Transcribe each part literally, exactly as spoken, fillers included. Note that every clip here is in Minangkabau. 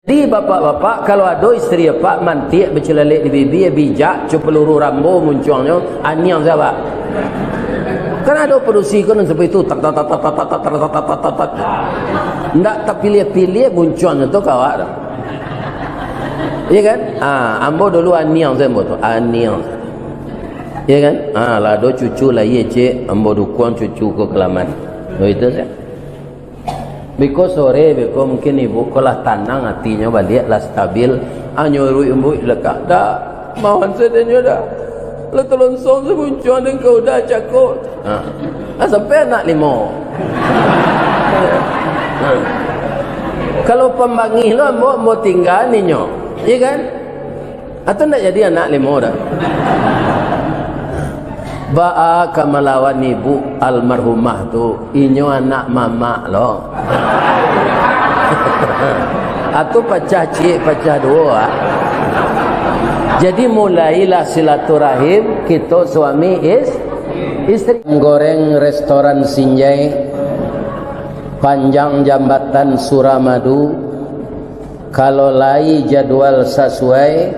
Jadi, bapak-bapak, kalau ado isteri apak mantiak bacilalek di bibia, bijak, co peluru Rambo muncuangnyo, aniang sajo, Pak. Kan ado padusi ko nan sampai tu, tak, tak, tak. Ndak tapiliah-piliah muncuangnyo tu ka awak tu. Iya kan? Ah, ambo dulu aniang sajo ambo tu, aniang. Iya kan? Ah, lah ado cucu lahia, cek, ambo dukuang cucu ko ka laman. Baitu sajo. Biko sore, biko mungkin ibu ko lah tanang atinyo baliak, lah stabil. Anyo iruik-iruik lakak, dak, mawan sadonyo dak. Lah talonsong samuncuang den ka udah cako. Ha. Lah sampai anak limo. Ha. Kalau pambangih lo ambo, ambo tingga ninyo. Iya kan? Atau ndak jadi anak limo dah? Baa ka malawan ibu almarhumah tu, inyo anak mamak lo. Atau pacah ciek, pacah duo, ah. Jadi, mulailah silaturahim kito suami is-, isteri. Goreng restoran Sinjai, panjang jambatan Suramadu, Kalau lai jadwal sasuai,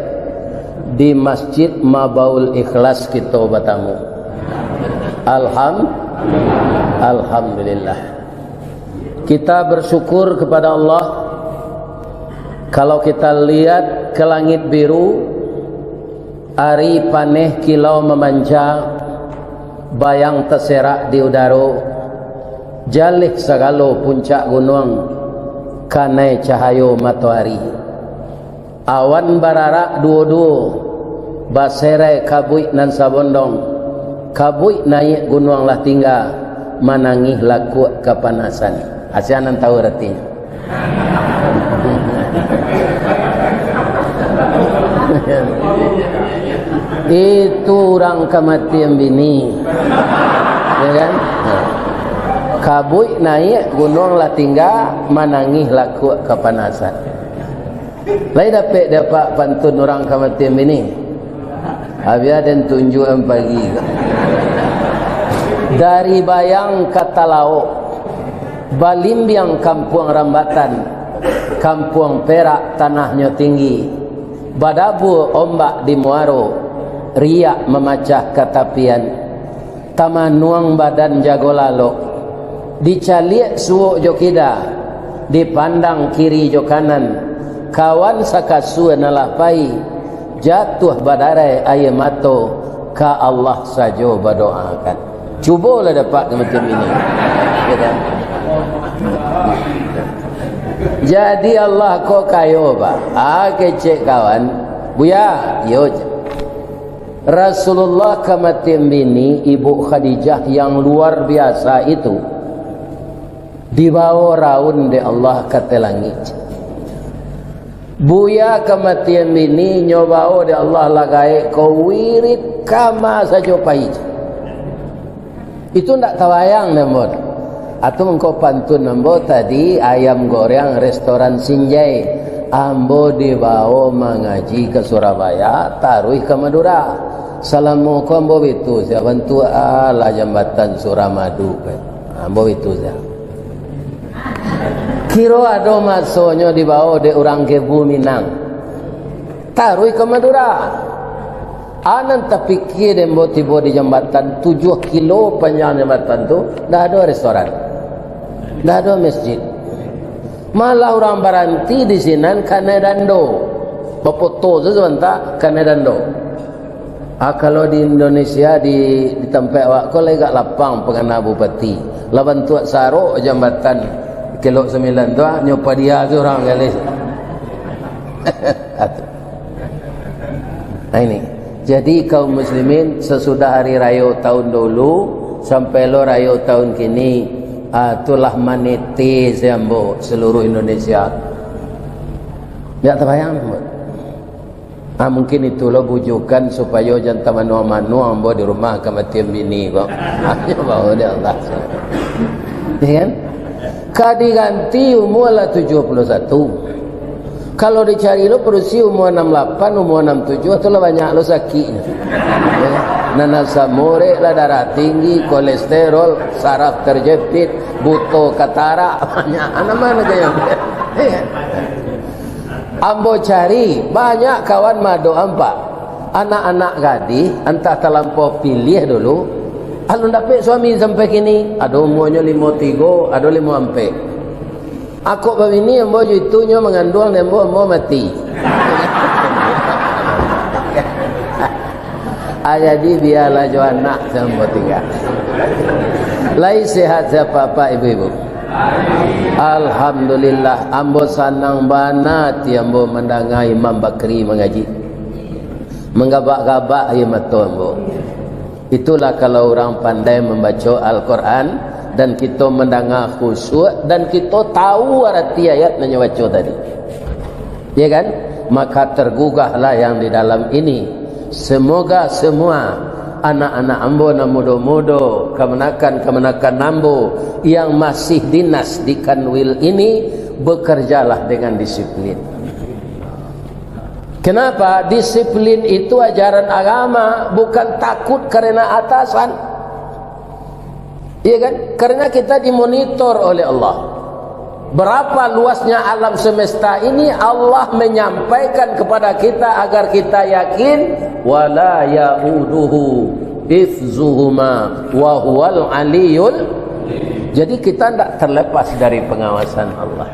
di Masjid Mabaul Ikhlas kito batamu. Alham-, Alhamdulillah. Kita bersyukur kepada Allah, kalau kita lihat ke langit biru, Ari paneh kilau mamanca, bayang taserak di udaro, jaleh sagalo puncak gunuang, kanai cahayo matoari. Awan bararak duo-duo, baserai kabuik nan sabondong, kabuik naiak gunuang lah tingga, manangih lakuak kapanasan. Sia nan tahu aratinyo? Itu urang kamatian bini. Ya kan? Nah. Kabuik naiak, gunuang lah tingga, manangih lakuak kapanasan. Lai dapek dek apak pantun urang kamatian bini? Abiah den tunjuakan pagi ko. Dari Bayang ka Talaok, balimbiang kampuang Rambatan, kampuang perak tanahnyo tinggi, badabua ombak di muaro, riak mamacah ka tapian. Tamanuang badan jago lalok, dicaliak suok jo kida, dipandang kiri jo kanan, kawan sakasua nan lah pai, jatuah badarai aia mato, ka Allah sajo badoakan. Cubolah dapek kamatian bini. Ya kan? Jadi Allah ko kayo, Pak. Ah, kecek kawan. Buya, iyo je. Rasulullah kamatian bini, Ibu Khadijah yang luar biasa itu, dibawa raun dek Allah ka ateh langik. Buya kamatian bini, nyo bawa dek Allah lah gaek ko wirid kama sajo pai. Itu ndak tabayang dek ambo. Atau mangko pantun ambo tadi, ayam goreng restoran Sinjai. Ambo dibawa mangaji ka Surabaya, taruih ka Madura. Salamo ko ambo bitu, sia bantuak alah jambatan Suramadu ko. Ambo bitu sia. Kiro ado masonyo dibawa dek urang Kebu Minang. Taruih ka Madura. Anan tapikia dek ambo tibo di jambatan, tujuah kilo panjang jambatan tu, ndak ado restoran. Ndak ado masjid. Malah urang baranti di sinan kanai dando. Bafoto se sabanta, kanai dando. Ah, kalau di Indonesia, di, di tampek awak ko lai agak lapang pangana bupati. Lah bantuak sarok jambatan Kelok Sambilan tu, ah, nyo padia surang kali. Nah, ini. Jadi, kaum muslimin, sasudah hari rayo tahun dulu, sampai lo rayo tahun kini, ah, tu lah maniti se ambo seluruh Indonesia. Ndak tabayang, ambo. Ah, mungkin itulah bujukan supayo jan tamanuang-manuang ambo di rumah kamatian bini ko. Hanya bawa dek Allah. Ya kan? Ka diganti umua lah tujuah puluah satu. Kalau dicari lo padusi umua anam lapan, umua anam tujuah, tu lah banyak lo sakiknyo. Ya. Nan asam urat lah, darah tinggi, kolesterol, saraf terjepit, buto, katarak, banyak. Anak mana kau yang? Ya. Ambo cari, banyak kawan madoa, Pak. Anak-anak gadih, antah talampau piliah dulu, alun dapek suami sampai kini. Ado umuanyo limo tigo, ado limo ampek. Akok babini ambo jo itu, nyo manganduang di ambo, ambo mati. Ah, jadi bialah jo anak se ambo tingga. Lai sehat se apak-apak, ibu-ibu? Alhamdulillah, ambo sanang bana ati ambo mandanga Imam Bakri mangaji. Manggabak-gabak aia mato ambo. Itulah kalau urang pandai mambaco Al-Quran, dan kito mandanga khusyuk, dan kito tahu arati ayat nan nyo baco tadi. Ya kan? Maka tergugahlah yang di dalam ini. Semoga semua anak-anak ambo nan mudo-mudo, kamanakan-kamanakan ambo yang masih dinas di Kanwil ini, bekerjalah dengan disiplin. Kenapa? Disiplin itu ajaran agama, bukan takut karena atasan. Iya kan? Karena kita dimonitor oleh Allah. Berapa luasnya alam semesta ini, Allah menyampaikan kepada kita agar kita yakin, "Wala yauduhu hifzuhuma wa huwal aliyul." Jadi kita tidak terlepas dari pengawasan Allah.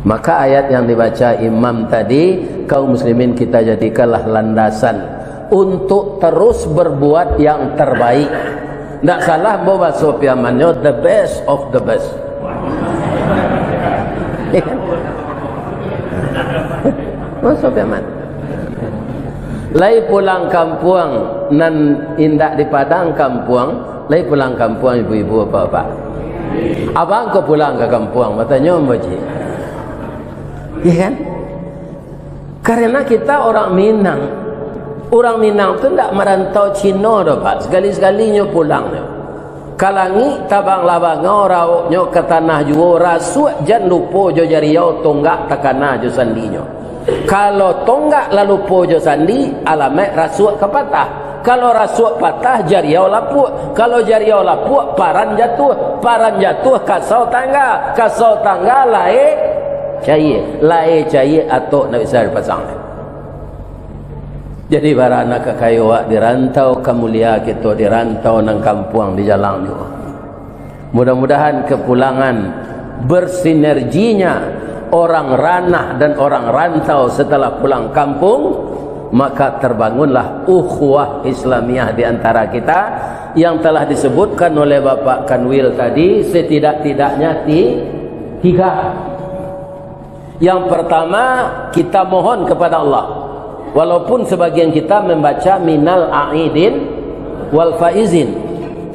Maka ayat yang dibaca imam tadi, kaum muslimin kita jadikanlah landasan untuk terus berbuat yang terbaik. Ndak salah ambo baso Piamannyo, the best of the best. Baso Piaman. Lai pulang kampuang nan indak di Padang kampuang, lai pulang kampuang ibu-ibu, bapak-bapak. Abang ko pulang ka kampuang, batanyo ambo cik. Iya kan? Karena kita orang Minang. Orang Minang tu ndak marantau Cino doh, Pak. Sekali-sekali nyo pulang nyo. Ka langik tabanglah bangau, rawoknyo ka tanah juo, rasuak jan lupo jo jariau, tonggak takana jo sandinyo. Kalau tonggak lah lupo jo sandi, alamaik rasuak ka patah. Kalau rasuak patah, jariau lapuak. Kalau jariau lapuak, paran jatuah. Paran jatuah, kasau tangga. Kasau tangga, lae cayie. Lae cayie, atok ndak bisa dipasang. Jadi, baranak kakayo awak di rantau, ka mulia kito di rantau nan kampuang di jalang juo. Mudah-mudahan kepulangan bersinerginya orang ranah dan orang rantau setelah pulang kampung, maka terbangunlah ukhuwah Islamiyah di antara kita yang telah disebutkan oleh Bapak Kanwil tadi, setidak-tidaknya ti-, tiga. Yang pertama, kita mohon kepada Allah. Walaupun sebagian kita membaca minal aidin wal faizin.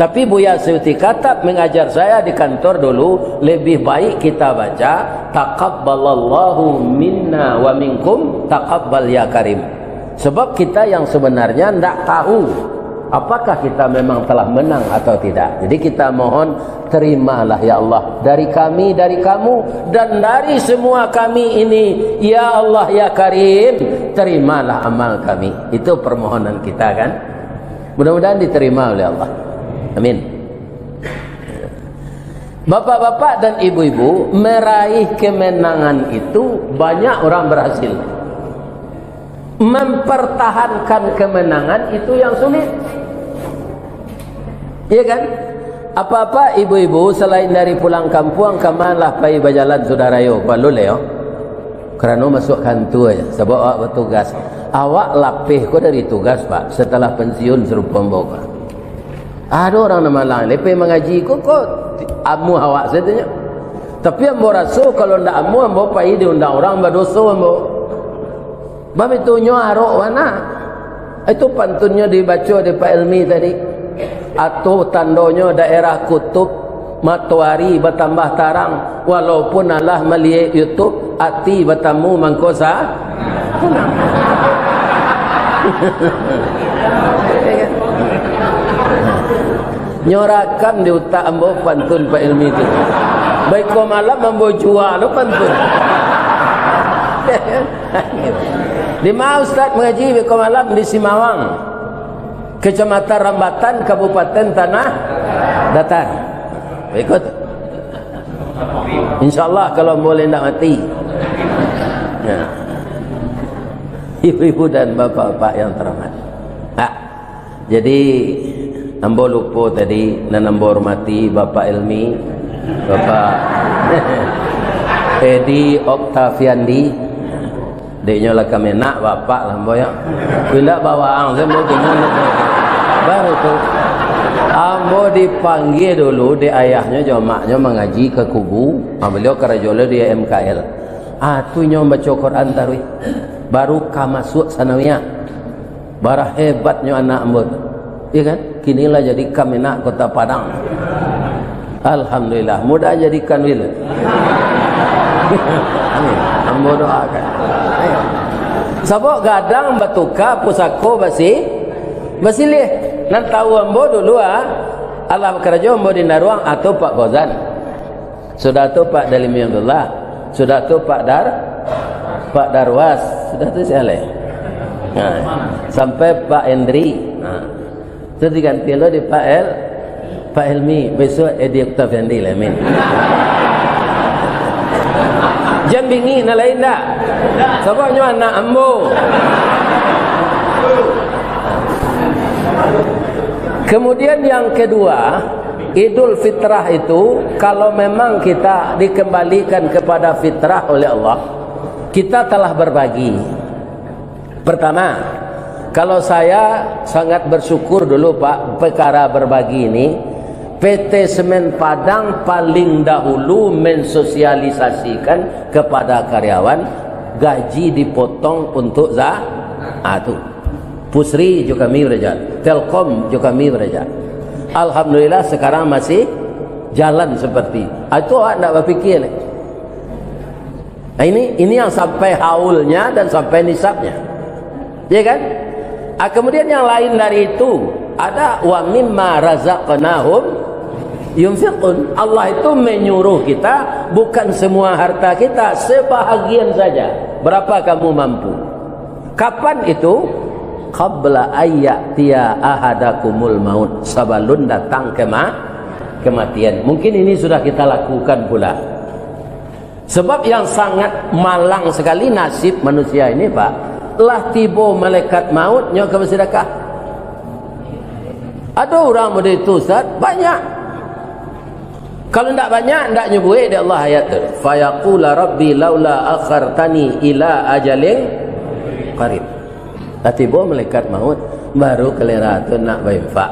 Tapi Buya Suyuti Khatab mengajar saya di kantor dulu, lebih baik kita baca, "Taqabbalallahu minna wa minkum, taqabbal ya karim." Sebab kita yang sebenarnya ndak tahu apakah kita memang telah menang atau tidak. Jadi kita mohon, terimalah ya Allah, dari kami, dari kamu, dan dari semua kami ini. Ya Allah, ya Karim, terimalah amal kami. Itu permohonan kita kan. Mudah-mudahan diterima oleh Allah. Amin. Bapak-bapak dan ibu-ibu, meraih kemenangan itu banyak orang berhasil. Mempertahankan kemenangan itu yang sulit. Iya kan? Apa-apa ibu-ibu, selain dari pulang kampuang, kama lah pai bajalan sudah rayo, balun lai yo. Karano masuak kantua aja, sabab awak batugas. Awak lapeh ko dari tugas, Pak, setelah pensiun sarupo ambo ko. Ado urang nan malang, lapeh mangaji ko, ko amuah awak sajo nyo. Tapi ambo raso, kalau ndak amuah, ambo pai diundang urang, badoso ambo. Bab itu nyo arok bana. Itu pantunnyo dibaco dek Pak Elmi tadi. Atau tandonyo daerah kutub, matoari batambah tarang, walaupun alah maliek YouTube, ati batamu mangko sa-, nyo rakam di utak ambo pantun Pak Elmi tu. Baiko malam ambo jua lo pantun. Di ma Ustaz mangaji beko malam? Di Simawang, Kecamatan Rambatan, Kabupaten Tanah Datar. Ikut. Insyaallah kalau ambo lai ndak mati. Ibu-ibu dan bapak-bapak yang terhormat. Ha, jadi, ambo lupo tadi, nan ambo hormati Bapak Elmi, Bapak Edi Oktaviandi. Dek nyo lah Kamenag, bapak lah ambo, yo. Indak bawaan, saya mau gimana? Baru tu. Ambo dipanggia dulu dek ayahnyo jo amaknyo mangaji ka Kubu. Ah, baliau karajo lo di M K L. Ah, tu nyo baco Quran taruih. Baru ka masuak sanawiyah. Bara hebatnyo anak ambo tu. Iya kan? Kini lah jadi Kamenag Kota Padang. Alhamdulillah, mudah jadi Kanwil. Amin. Ambo doakan. Sabab gadang batuka, pusako basi-, basilih. Nan tahu ambo dulu, ah, alah bakarajo ambo di Naruang atau Pak Gozan. Sudah tu Pak Dalimi Abdullah. Sudah tu Pak Dar-, Pak Darwas. Sudah tu sia lai? Ha. Sampai Pak Endri. Ha. Tu diganti lo di Pak El-, Pak Elmi. Besok Edi Oktaviandi lah, amin. Jan bingik, nan lain ndak? Sababnyo anak ambo. Kemudian yang kedua, Idul Fitrah itu, kalau memang kita dikembalikan kepada fitrah oleh Allah, kita telah berbagi. Pertama, kalau saya sangat bersyukur dulu, Pak, perkara berbagi ini, P T Semen Padang paling dahulu mensosialisasikan kepada karyawan, gaji dipotong untuk za-, ah, tu. Pusri jo kami baraja, Telkom jo kami baraja. Alhamdulillah, sekarang masih jalan seperti. Ah, itu awak ndak bapikir lai. Nah, ini, ini yang sampai haulnya dan sampai nisabnya. Ya kan? Ah, kemudian yang lain dari itu, ada wa mimma razaqnahum yunfiqun. Allah itu menyuruh kita, bukan semua harta kita, sebahagian saja. Berapa kamu mampu? Kapan itu? Qabla ayya'tiya ahadakumul maut, sabalun datang kema-, kematian. Mungkin ini sudah kita lakukan pula. Sebab yang sangat malang sekali nasib manusia ini, Pak, lah tibo malaikat maut, nyo ka basadakah. Ado urang model itu, Ustaz? Banyak. Kalau ndak banyak, ndak nyebuik dek Allah ayat tu. "Fayaqula Rabbi laula akhartani ila ajalin qarib." Lah tibo malaikat maut, baru kalera tu nak bainfak.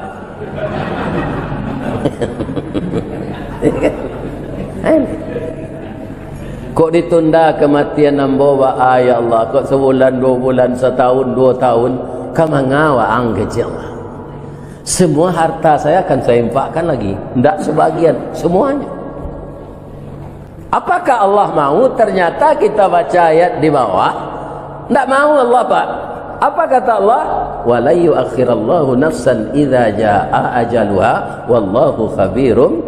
Kok ditunda kematian ambo, ba-, ah, ya Allah, kok sebulan, dua bulan, setahun, dua tahun, ka manga waang kecil. Semua harta saya akan saya infakkan lagi, ndak sebagian, semuanya. Apakah Allah mau? Ternyata kita baca ayat di bawah, ndak mau Allah, Pak. Apa kata Allah? "Wa la yu'akhirallahu nafsan idza jaa ajaluha, wallahu khabirum."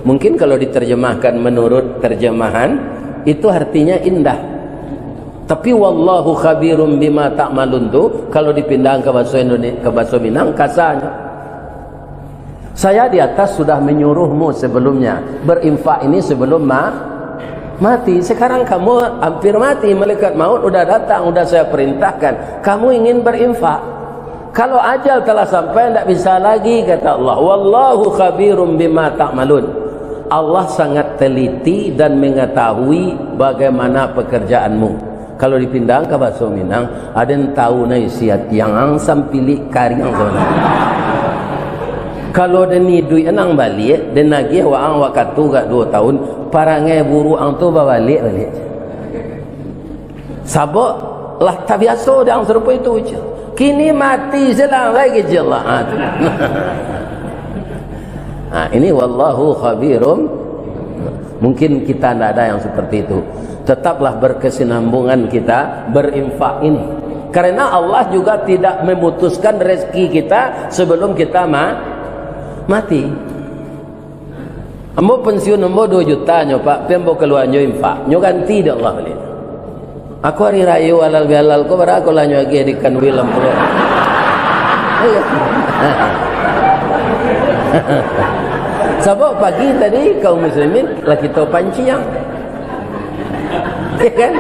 Mungkin kalau diterjemahkan menurut terjemahan, itu artinya indah. Tapi "wallahu khabirum bima ta'malun" tu, kalau dipindahan ka bahasa Indonesia, ka bahasa Minang, kasarnyo, "Saya di atas sudah menyuruhmu sebelumnya, berinfak ini sebelum ma-, mati. Sekarang kamu hampir mati, malaikat maut udah datang, udah saya perintahkan. Kamu ingin berinfak. Kalau ajal telah sampai, ndak bisa lagi," kata Allah. "Wallahu khabirum bima ta'malun." Allah sangat teliti dan mengetahui bagaimana pekerjaanmu. Kalau dipindahan ka baso Minang, aden tahu na isi ati ang, ang sampilik kariang sabananyo. Kalau den iduik anang baliak, den agiah waang wakatu agak duo tahun, parangai buruak ang tu babaliak baliak. Sabab lah tabiaso dek ang sarupo itu, ujar. Kini mati silang lai, kecil lah. Ha, tu. Ha, ini wallahu khabirum. Mungkin kita ndak ada yang seperti itu. Tetaplah berkesinambungan kita berinfak ini. Karena Allah juga tidak memutuskan rezeki kita sebelum kita ma-, mati. Ambo pensiun ambo dua juta nyo, Pak, pi ambo kalua nyo infak. Nyo ganti dek Allah baliak. Aku hari rayo halal bihalal ko, bara ko lah nyo agiah di Kanwil ambo. Iyo. Sabab pagi tadi kaum muslimin lah kito panciang. Iyo kan?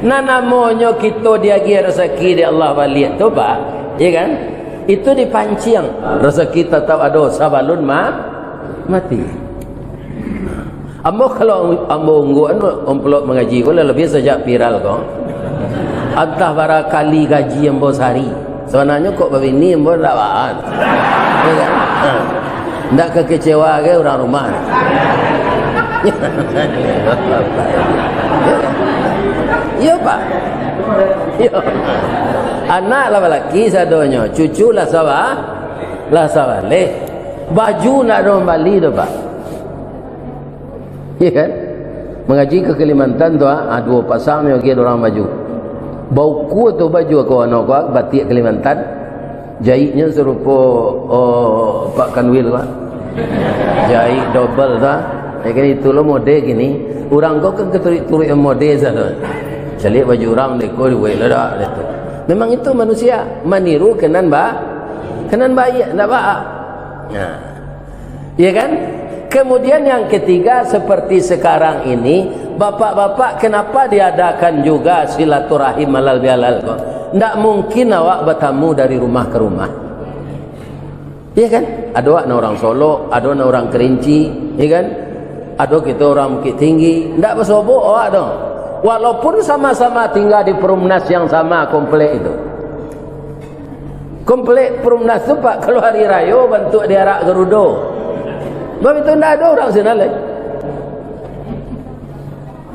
Nan namonyo kito diagiah rasaki dek Allah baliak tu, Pak, ya kan? Itu dipanciang, rasaki tatap ado sabalun ma-, mati. Ambo, kalau ambo ungguakan amplop mangaji ko lah, labiah sajak viral ko. Antah bara kali gaji ambo sahari. Sabananyo kok babini ambo ndak baa. Ya kan? Ha. Ndak ka kecewa ka urang rumah. Iyo, Pak. Iyo. Anak lah balaki sadonyo, cucu lah saba-, lah sabaleh. Baju ndak ado mambali doh, Pak. Iya kan? Mangaji ka Kalimantan tu, ah, ah, duo pasang nyo agiah urang baju. Baukua tu baju aku ano ko, ah, batik Kalimantan. Jaiknyo sarupo, oh, Pak Kanwil ko, ah. Jaik double tu, ah. Ya kan, itu lo mode kini. Urang ko kan katuruik-turuik mode sado. Caliak baju urang deko dibuek ledak deh tu. Memang itu manusia, maniru ka nan ba-, ka nan baiak, ndak baa. Nah. Ya kan? Kemudian yang ketiga, seperti sekarang ini, bapak-bapak, kenapa diadakan juga silaturahim halal bihalal ko? Ndak mungkin awak batamu dari rumah ke rumah. Ya kan? Ado awak nan urang Solok, ado nan urang Kerinci, ya kan? Ado kito urang Bukittinggi, ndak basobok awak tu. Walaupun sama-sama tinggal di perumnas yang sama, komplek itu. Komplek Perumnas tu, Pak, kalau hari rayo bantuak diarak garudo. Sebab itu ndak ado urang sinan lai.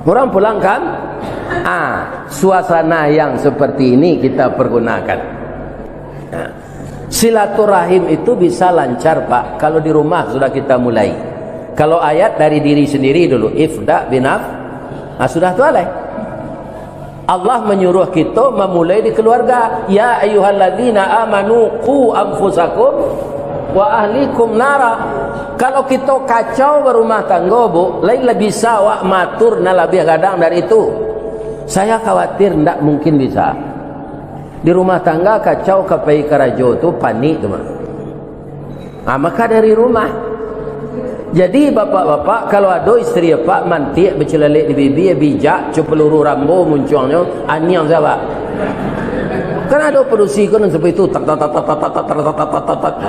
Urang pulang kan? Ah, suasana yang seperti ini kita pergunakan. Nah, silaturahim itu bisa lancar, Pak, kalau di rumah sudah kita mulai. Kalau ayat dari diri sendiri dulu, ifda binaf-, ah, sudah tu alai. Allah manyuruah kito mamulai di kaluarga. "Ya ayyuhalladzina amanu qu anfusakum wa ahlikum nara." Kalau kito kacau barumah tanggo, Bu, lain lah bisa awak maatur nan labiah gadang dari itu. Saya khawatir ndak mungkin bisa. Di rumah tangga kacau, ka pai karajo tu panik tu mah. Ah, maka dari rumah. Jadi, bapak-bapak, kalau ado isteri apak mantiak bacilalek di bibia, bijak, co paluru rambo muncuangnyo, aniang se awak. Kan ado padusi ko nan sampai tu, tak, tak, tak.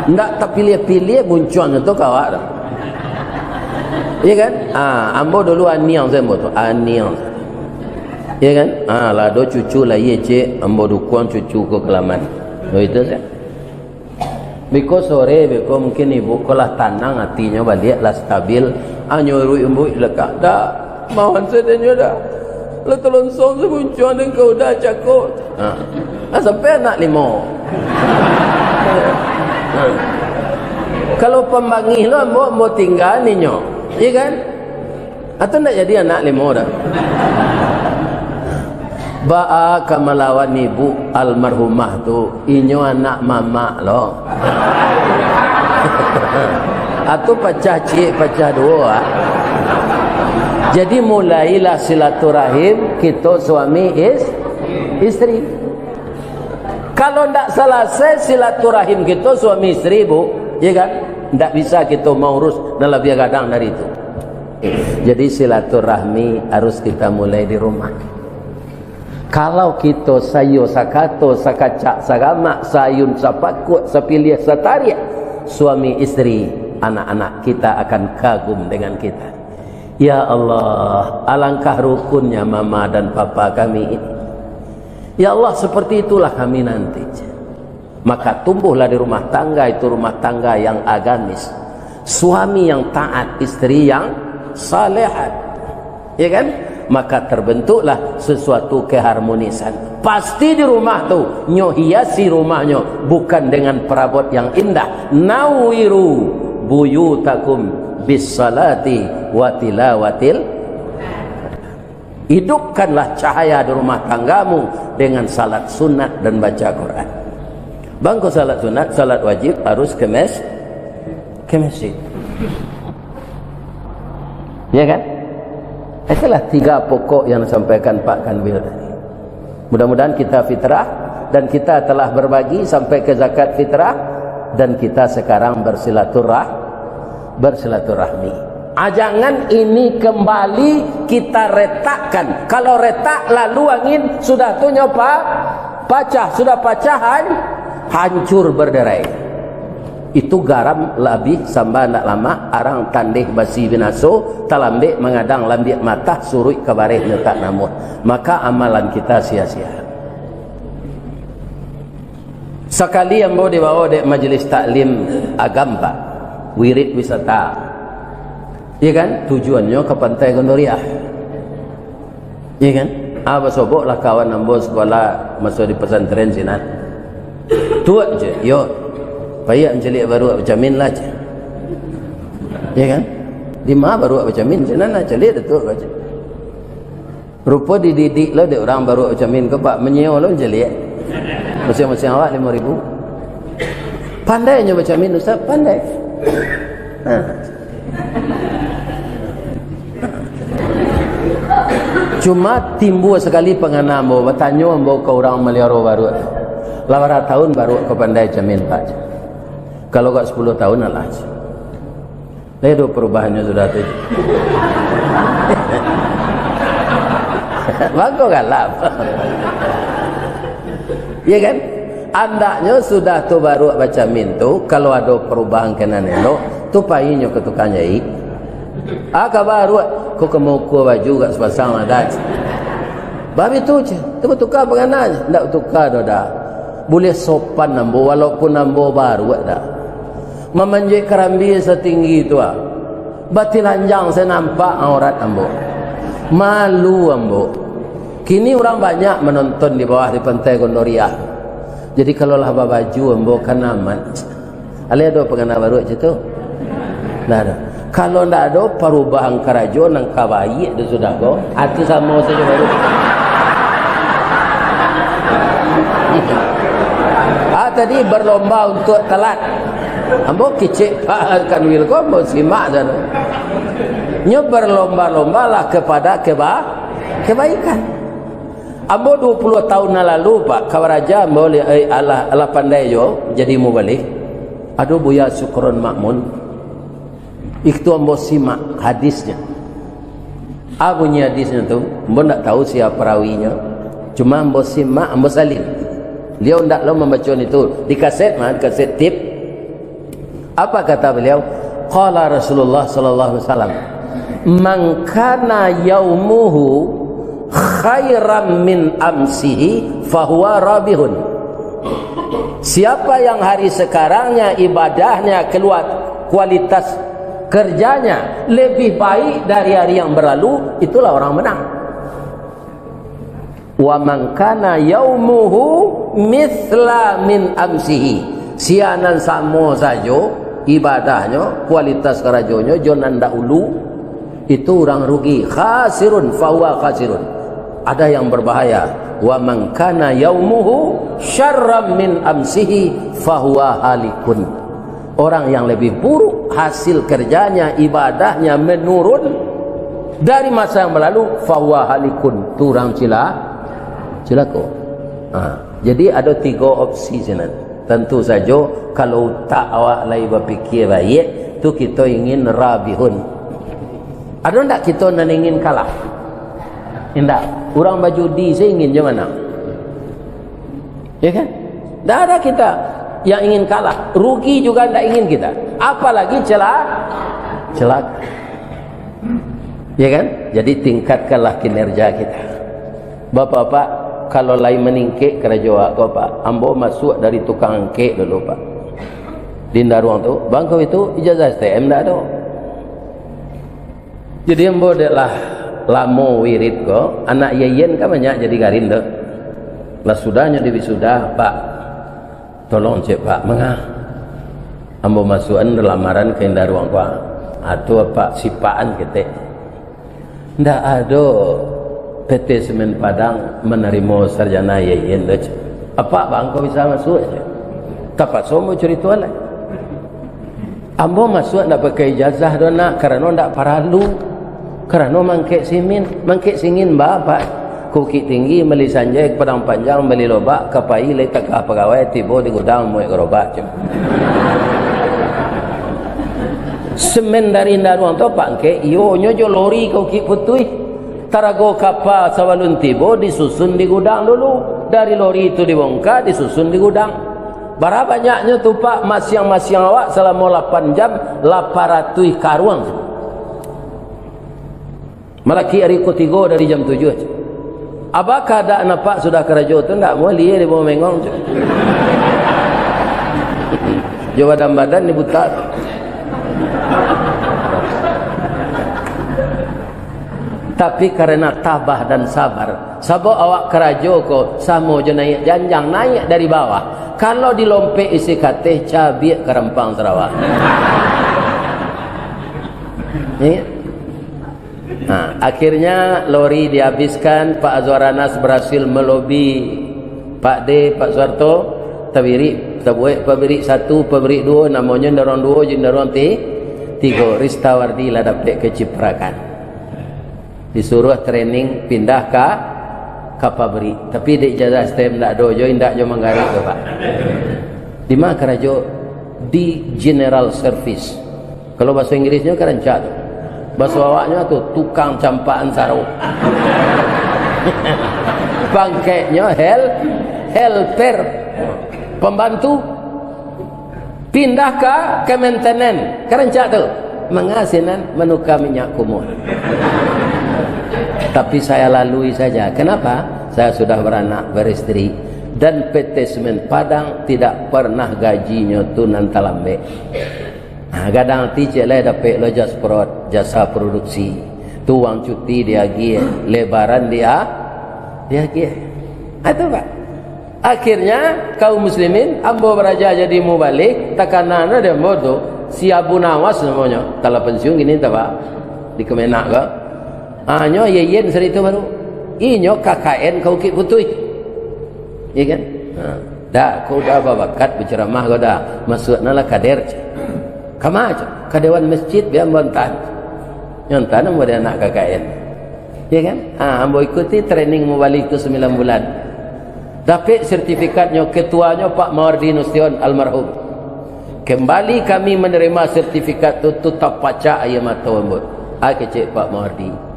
Ndak tapiliah-piliah muncuangnyo tu ka awak tu. Iya kan? Ah, ambo dulu aniang se ambo tu, aniang. Iya kan? Ah, lah ado cucu lahia, cek, ambo dukuang cucu ko ka laman. Baitu se. Biko sore, biko mungkin ibu ko lah tanang atinyo baliak, lah stabil. Anyo iruik-iruik lekak, dak, mawan sadonyo dak. Lah talonsong sabuncuang den ka udah cako. Ha. Lah sampai anak limo. Ha. Kalau pambangih lo ambo, ambo tingga ninyo. Iya kan? Atau ndak jadi anak limo dah? Baa ka malawan ibu almarhumah tu, inyo anak mamak lo. Atau pacah ciek, pacah duo, ah. Jadi, mulailah silaturahim kito suami is-, isteri. Kalau ndak salasai silaturahim kito suami isteri, Bu, ya kan? Ndak bisa kito maurus nan labiah gadang dari itu. Jadi, silaturahmi harus kita mulai di rumah. Kalau kito saiyo sakato, sakacak sagamak, saayun sapakuak, sapiliah satariak, suami isteri, anak-anak kita akan kagum dengan kita. Ya Allah, alangkah rukunnya mama dan papa kami ini. Ya Allah, seperti itulah kami nanti. Maka tumbuhlah di rumah tangga itu rumah tangga yang agamis. Suami yang taat, isteri yang salehat. Ya kan? Maka terbentuklah sesuatu keharmonisan. Pasti di rumah tu, nyo hiasi rumahnyo bukan dengan perabot yang indah. Nawiru buyutakum bis salati wa tilawatil. Hidupkanlah cahaya di rumah tanggamu dengan salat sunat dan baca Quran. Bangko salat sunat, salat wajib harus ke mes-, ke masjid. Ya kan? Itulah tiga pokok yang disampaikan Pak Kanwil tadi. Mudah-mudahan kita fitrah dan kita telah berbagi sampai ke zakat fitrah dan kita sekarang bersilaturah-, bersilaturahmi. Ah, jangan ini kembali kita retakkan. Kalau retak, lalu angin, sudah tu nyo pa-, pacah. Sudah pacah, han-, hancur berderai. Itu garam labiah samba ndak lamak, arang tandeh basi binaso, talambek mangadang lambiak matah, suruik ka bareh nyo tak namuah. Maka amalan kita sia-sia. Sakali ambo dibawa dek Majelis Taklim Agam, Pak, wirid wisata. Iya kan? Tujuannyo ka Pantai Gondoriah. Iya kan? Ah, basoboklah kawan ambo sekolah maso di pesantren sinan. Tuak je, yo. Payah mancaliak baruak bacamin lah, je. Iya kan? Di ma baruak bacamin? Sinan lah, caliak dah tuak baca. Rupo dididik lo dek urang baruak bacamin ko, Pak, manyeo lo mancaliak. Masiang-masiang awak limo ribu. Pandai nyo bacamin, Ustaz, pandai. Ha. Cuma timbua sakali pangana ambo, batanyo ambo ka urang maliaro baruak. Lah bara taun baruak ko pandai camin, Pak? Kalau agak sapuluah taun alah. Lai ado parubahannyo sudah tu. Mangko galak. Iya kan? Andaknyo sudah tu baruak bacamin tu, kalau ado parubahan ka nan elok, tu painyo ka tukang jaik. Ah, ka baruak, ko ka maukua baju gak sapasang lah, dah. Babi tu je, tu batuka pangana je. Ndak batuka doh, dah. Buliah sopan ambo, walaupun ambo baruak, dah. Mamanjek karambia satinggi tu, ah. Batilanjang se nampak aurat ambo. Malu ambo. Kini urang banyak manonton di bawah di Pantai Gondoriah. Jadi, kalau lah babaju, ambo kan aman. Alai ado pangana baruak cam tu? Ndak ado. Kalau ndak ado parubahan karajo nan ka baiak tu sudah ko, ah, tu samo sajo baruak. Ah, tadi berlomba untuk telat. Ambo kicik Pak Kanwil ko, ambo simak sajo. Nyo berlomba-lombalah kepada keba-, kebaikan. Ambo duo puluah taun nan lalu, Pak, ka baraja ambo li-, eh, alah, alah pandai jo jadi mubalig. Ado Buya Sukron Makmun. Itu ambo simak hadisnyo. A bunyi hadisnyo tu, ambo ndak tahu sia parawinyo. Cuma ambo simak, ambo salin. Beliau ndak lo mambaco itu. Di kaset mah, di kaset tip. Apa kata beliau? Qala Rasulullah sallallahu alaihi wasallam, "Man kana yaumuhu khairan min amsihi, fahuwa rabihun." Siapa yang hari sekarangnya ibadahnya keluar, kualitas kerjanya lebih baik dari hari yang berlalu, itulah orang menang. "Wa man kana yaumuhu mithla min amsihi." Sia nan samo sajo ibadahnyo, kualitas karajonyo jo nan dahulu, itu urang rugi. "Khasirun, fahuwa khasirun." Ada yang berbahaya. "Wa man kana yaumuhu syarran min amsihi, fahuwa halikun." Orang yang lebih buruk hasil kerjanya, ibadahnya menurun dari masa yang berlalu, fahuwa halikun, tu urang cila-, cilako. Ha, jadi ado tigo opsi sinan. Tantu sajo, kalau utak awak lai bapikia baiak, tu kito ingin rabihun. Ado ndak kito nan ingin kalah? Indak. Urang bajudi se ingin jo manang. Ya kan? Ndak ada kita yang ingin kalah. Rugi juga ndak ingin kita. Apalagi cela-, celaka. Ya kan? Jadi tingkatkanlah kinerja kita. Bapak-bapak, kalau lai maningkek karajo awak ko, Pak, ambo masuak dari tukang angkek dulu, Pak. Di Indaruang tu, bangko itu ijazah S T M ndak ado. Jadi ambo dek lah lamo wirid ko, anak Yayan kan banyak jadi garin tu. Lah sudahnyo di wisuda, "Pak, tolong cek, Pak, manga ambo masuakan lamaran ka Indaruang, Pak?" "Atu, Pak, sipakan ketek." "Ndak ado P T Semen Padang manarimo sarjana Yayan tu, cek." "Apak bangko bisa masuak, cek?" Tapaso ambo curito lai. Ambo masuak ndak pakai ijazah doh, Nak, karano ndak paralu. Karano mangkek simin, mangkek singin ba, Pak. Ka Bukittinggi, bali sanjai, ka Padang Panjang, bali lobak, ka pai lai tagah pagawai, tibo di gudang, muek garobak, cek. Semen dari Indaruang tu pangkek, iyonyo jo lori ka Bukik Putuih. Tarago kapa sabalun tibo disusun di gudang dulu. Dari lori tu dibongka, disusun di gudang. Bara banyaknyo tu, Pak, masiang-masiang awak salamo lapan jam, lapan ratuih karuang. Malakik ari katigo dari jam tujuah. Abah kadak nampak sudah karajo tu, ndak muah lie di bawah mengong tu. Jo badan-badan ni buta tu. Tapi karena tabah dan sabar, sabab awak karajo ko samo jo naiak janjang, naiak dari bawah. Kalau dilompek isi kateh, cabiak karampang Sarawak. Ingat? Nah, akhirnya lori dihabiskan, Pak Azwar Anas berhasil melobi Pak D, Pak Suharto, tabirik, tabuek pabirik satu, pabirik duo, namonyo Indaruang duo, jo Indaruang ti-, tigo, Ristawardi lah dapek kaciprakan. Disuruh training, pindah ka, ka pabrik. Tapi dek ijazah S T M ndak ado jo, indak jo manggarik tu, Pak. Di ma karajo? Di general service. Kalau baso Inggrisnyo kan rancak tu. Baso awaknyo tu, tukang campakan saro. Pangkeknyo hel-, helper. Pembantu. Pindah ka, ka maintenance. Kan rancak tu. Manga sinan, manuka minyak kumuah. Tapi saya lalui saja. Kenapa? Saya sudah beranak, beristeri. Dan P T Semen Padang tidak pernah gajinyo tu nan talambek. Nah, gadang ati ciek lai dapek lo jasprod, jasa produksi. Tu uang cuti diagiah, lebaran dia, diagiah. Ah, tu, Pak. Akhirnya, kaum muslimin, ambo baraja jadi mubalig, takana dek ambo tu, si Abu Nawas namonyo, talah pensiun kini, Pak, di Kemenag ko. Hanyo Yeyen sari tu baru. Inyo K K N ka Bukik Putuih. Iya kan? Ha. Dah, ko udah babakat bacaramah ko dah. Masuaknyo lah kader. Kama, ka dewan masjid, bia ambo antaan. Nyo antaan ambo dek anak K K N. Iya kan? Ha, ambo ikuti training mubalig tu sambilan bulan. Dapek sertifikatnyo, ketuanyo Pak Mawardi Nasution, almarhum. Kembali kami menerima sertifikat tu, tu tapacak aia mato ambo. Ah, kecek Pak Mawardi.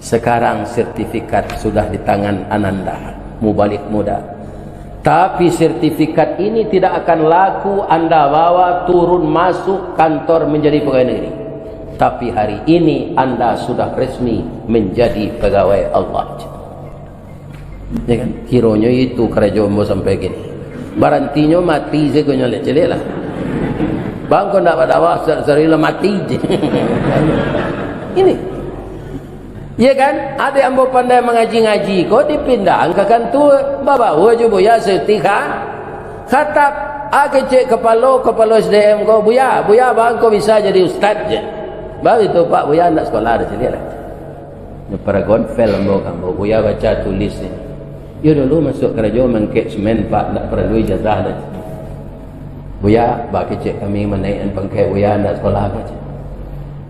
Sekarang sertifikat sudah di tangan Ananda, mubalig muda. Tapi sertifikat ini tidak akan laku Anda bawa turun masuk kantor menjadi pegawai negeri. Tapi hari ini Anda sudah resmi menjadi pegawai Allah. Ya kan? Kironyo itu karajo ambo sampai kini. Barantinyo mati sajo nyo, caliak lah. Bang, kau ndak badakwah, sa-, sari lah mati je. Ini. Iya kan? Adek ambo pandai mangaji-ngaji ko dipindahan ka kantua. Babawa jo Buya Seuti ka khatab. Ah, kecek kapalo, kapalo S D M ko, "Buya, Buya, bang ko bisa jadi ustad je." Baru itu, "Pak, Buya ndak sekolah dah, caliak lah." Nyo paragon fail ambo ka ambo, "Buya baca tulis ni." Iyo dulu masuak karajo mangkek semen, Pak, ndak paralu ijazah dah. "Buya, bak kecek kami manaiakan pangkek Buya ndak sekolah ka," cek.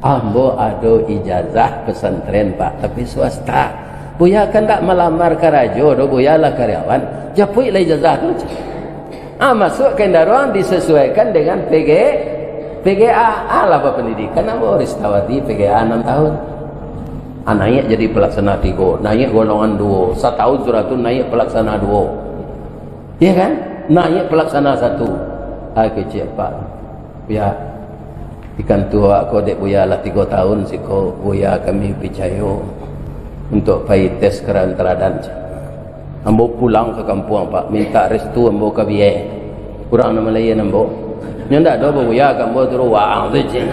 "Ambo ado ijazah pesantren, Pak, tapi swasta." "Buya kan ndak malamar karajo doh, Buya lah karyawan. Japuiklah ijazah tu," cek. Ah, masuak ka Indaruang disesuaikan dengan P G, P G A. Ah, lah bapandidikan ambo Ristawardi P G A anam tahun. Ah, naiak jadi pelaksana tigo, naiak golongan duo, satahun sudah tu naiak pelaksana duo. Iya kan? Naiak pelaksana satu. Ah, kecek Pak. Buya, di kantua ko dek Buya lah tigo tahun siko, Buya kami picayo untuak pai tes karyawan teladan. Ambo pulang ka kampuang, Pak, mintak restu ambo ka biai. Urang nan malayan ambo. Nyo ndak ado babuya ka ambo tu, ruang tu, cek.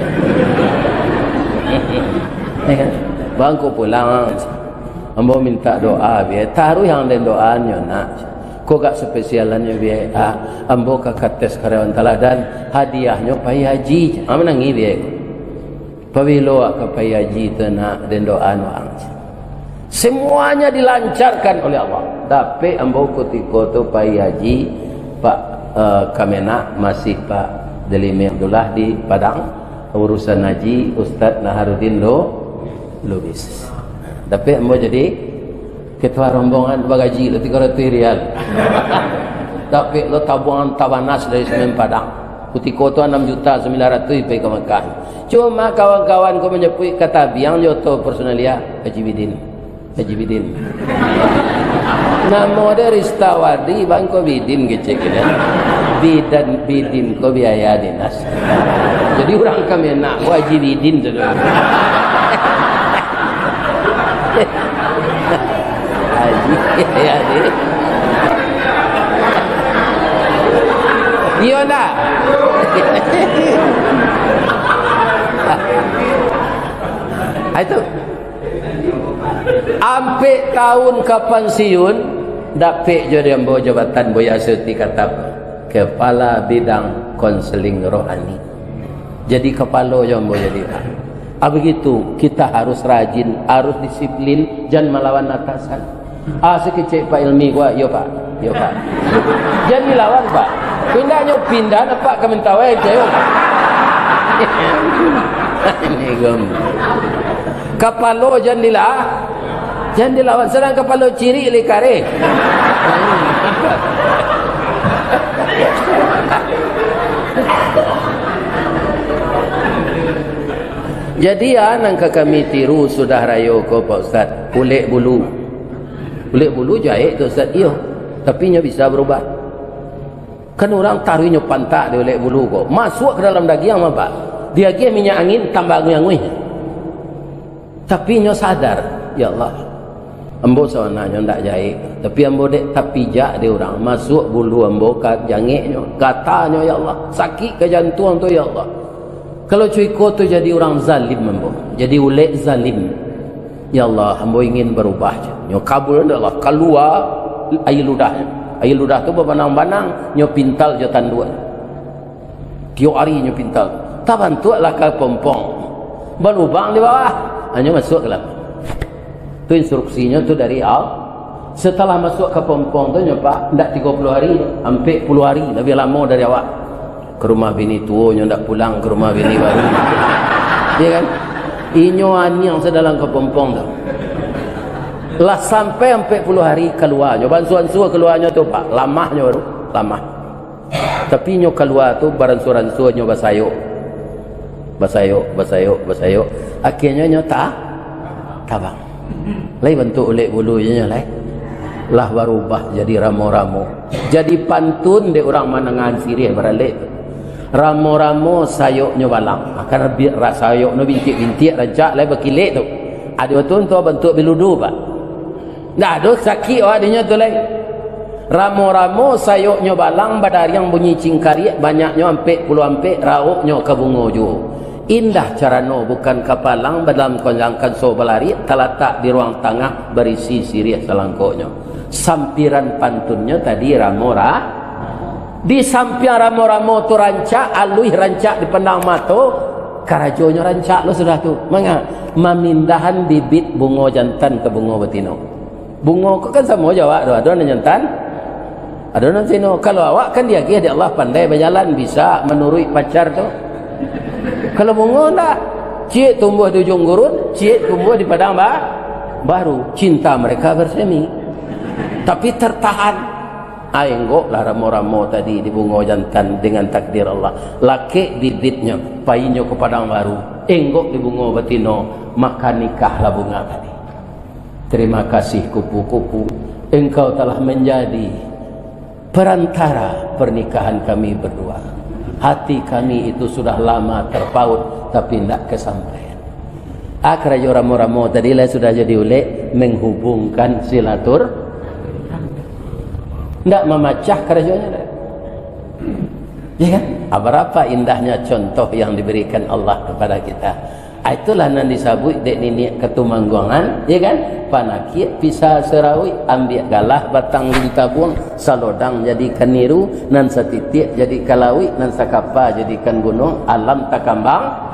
Ya kan? Bang ko pulang. Ambo mintak doa biai. Taruih ang den doa nyo nak. Ko gak spesialannyo biai. Ah, ambo ka kates karyawan teladan, hadiahnyo pai haji. Ah, manangih biai. Pabilo awak ka pai haji tu nak, den doa nuang. Semuanya dilancarkan oleh Allah. Dapek ambo kutiko tu pai haji, Pak, eh, Kamenag masih Pak Delimi Abdullah di Padang. Urusan haji, Ustaz Naharuddin Lu-, Lubis. Dapek ambo jadi ketua rombongan bagaji lo tigo ratuih rial. Dapek lo tabuangan tabanas dari Semen Padang. Kutiko tu anam juta sambilan ratuih pai ka Makkah. Cuma kawan-kawan ko manyabuik ka tabiang jo oto personalia, Haji Bidin. Haji Bidin. Namo dia Ristawadi, bang ko Bidin kecek kini. Bidan, Bidin ko biaya dinas. Jadi urang Kamenag ko Haji Bidin tu. Haji, Haji. Iyo ndak? Ah, itu. Ampek taun ka pansiun, dapek jo di ambo jabatan Buya Seuti Katap, Kepala Bidang Konseling Rohani. Jadi kapalo jo ambo jadi, Pak. Ah, begitu, kita harus rajin, harus disiplin, jan malawan atasan. Ah, sakecek Pak Ilmi ko, "Iyo, Pak. Iyo, Pak." Jan dilawan, Pak. Pindahnyo pindah, nampak ka Mentawai, cayok. Ini gom. Kapalo jan dilah-, jan dilawan, sadang kapalo cirik lai kareh. Jadi, ah, nan ka kami tiru sudah rayo ko, Pak Ustaz, ulek bulu. Ulek bulu jahek tu, Ustaz, iyo. Tapi nyo bisa barubah. Kan urang taruih nyo pantak di ulek bulu ko. Masuak ka dalam dagiang, Pak. Diagiah minyak angin, tambah anguih-anguih. Tapi nyo sadar, "Ya Allah, ambo sabananyo ndak jahek. Tapi ambo dek tapijak dek urang, masuak bulu ambo ka jangeknyo, gatanyo, ya Allah. Sakik ka jantuang tu, ya Allah." Kalau cuiko tu jadi urang zalim ambo, jadi ulek zalim. Ya Allah, ambo ingin barubah, nyo kabul dek Allah, kalua aia ludah. Aia ludah tu babanang-banang, nyo pintal jo tanduak. Tiok ari nyo pintal. Tabantuaklah kapompong. Balubang di bawah. Hanyo masuak ka dalam. Tu instruksinyo tu dari Allah. Setelah masuak kapompong tu nyo, Pak, ndak tigo puluah hari, ampek puluah hari, labiah lamo dari awak. Ka rumah bini tuo nyo ndak pulang, ka rumah bini baru. Iyo kan? Inyo aniang sadalam kapompong tu. Lah sampai ampek puluah hari kalua nyo, baansua-ansua kalua nyo tu, Pak. Lamah nyo baru, lamah. Tapi nyo kalua tu baransua-ransua nyo basayok. Basayok, basayok, basayok. Akhianyo nyo ta-, tabang. Lai bantuak ulek bulu je nyo lai. Lah barubah jadi ramo-ramo. Jadi pantun dek urang manangahan siriah baralek tu. Ramo-ramo sayoknyo balang. Kan bi-, ra-, sayoknyo bintiak-bintiak rancak lai bakilek tu. Ado tu bantuak biludu, Pak. Ndak ado sakik awak dinyo tu lai. Ramo-ramo sayoknyo balang, badariang bunyi cingkariak, banyaknyo ampek puluah ampek, rauknyo ka bungo juo. Indah carano bukan kapalang, badalam konjang kanso balariak, talatak di ruang tangah, barisi siriah salangkoknyo. Sampiran pantunnyo tadi ramo ra-, di sampiang ramo-ramo tu rancak, aluih rancak dipandang mato, karajonyo rancak lo sudah tu. Manga? Mamindahan bibit bungo jantan ka bungo batino. Bungo ko kan samo jo awak tu, ado nan jantan, ado nan batino. Kalau awak kan diagiah dek Allah pandai bajalan, bisa manuruik pacar tu. Kalau bungo ndak, ciek tumbuah di ujuang gurun, ciek tumbuah di padang ba-, baru. Cinta mereka bersemi. Tapi tertahan. Ah, enggoklah ramo-ramo tadi di bungo jantan dengan takdir Allah. Lakek bibitnyo, painyo ka padang baru. Enggok di bungo batino, maka nikahlah bunga tadi. Terima kasih kupu-kupu, engkau telah menjadi perantara pernikahan kami berdua. Hati kami itu sudah lama terpaut, tapi ndak kesampaian. Ah, karajo ramo-ramo tadi lah sudah jadi ulek, menghubungkan silatur-, ndak mamacah karajonyo dah. Ya kan? Ah, berapa indahnya contoh yang diberikan Allah kepada kita. Ah, itulah nan disabuik dek niniak katumangguangan, ya kan? Panakiak pisa sarawik, ambiak galah batang lintabuang, salodang jadikan niru, nan satitiak jadikan lawik, nan sakapa jadikan gunuang, alam takambang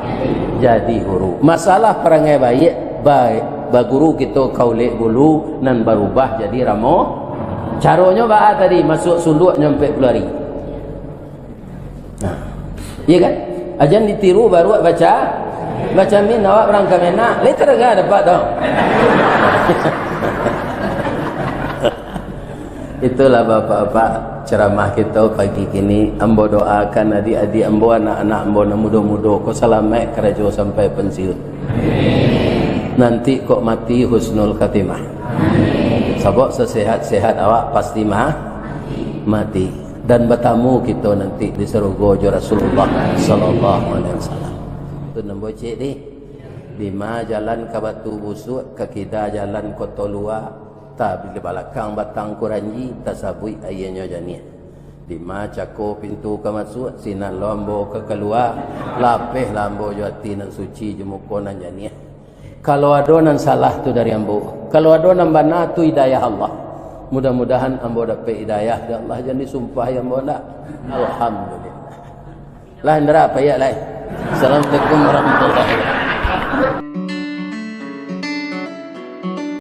jadi huru. Masalah parangai baiak, ba-, baguru kito ka ulek bulu, nan barubah jadi ramo. Caronyo baa tadi, masuak suluaknyo ampek puluah ari. Nah, iya kan? Ajan ditiru baruak baca, baca min awak urang Kamenag, lai taragah dapat tau. Itulah bapak-bapak, Ceramah kito pagi kini, ambo doakan adiak-adiak ambo, anak-anak ambo nan mudo-mudo ko salamaik karajo sampai pensiun. Nanti kok mati husnul khatimah. Sabab sasehat-sehat awak pasti ma-, mati. Dan batamu kito nanti di sarugo jo Rasulullah sallallahu alaihi wasallam. Tu nan bocek deh. Dima jalan ka Batu Busuak, ka kida jalan Koto Lua, ta di balakang Batang Kuranji, tasabuik aianyo janiah. Dima cako pintu ka masuak, sinan lo ambo ka kalua, lapehlah ambo jo ati nan suci, jo muko nan janiah. Kalau ado nan salah tu dari ambo, kalau ado nan bana tu hidayah Allah. Mudah-mudahan ambo dapek hidayah dari Allah, jan disumpahi ambo ndak. Alhamdulillah. Lah, Indra, payah lai. Assalamualaikum warahmatullahi wabarakatuh.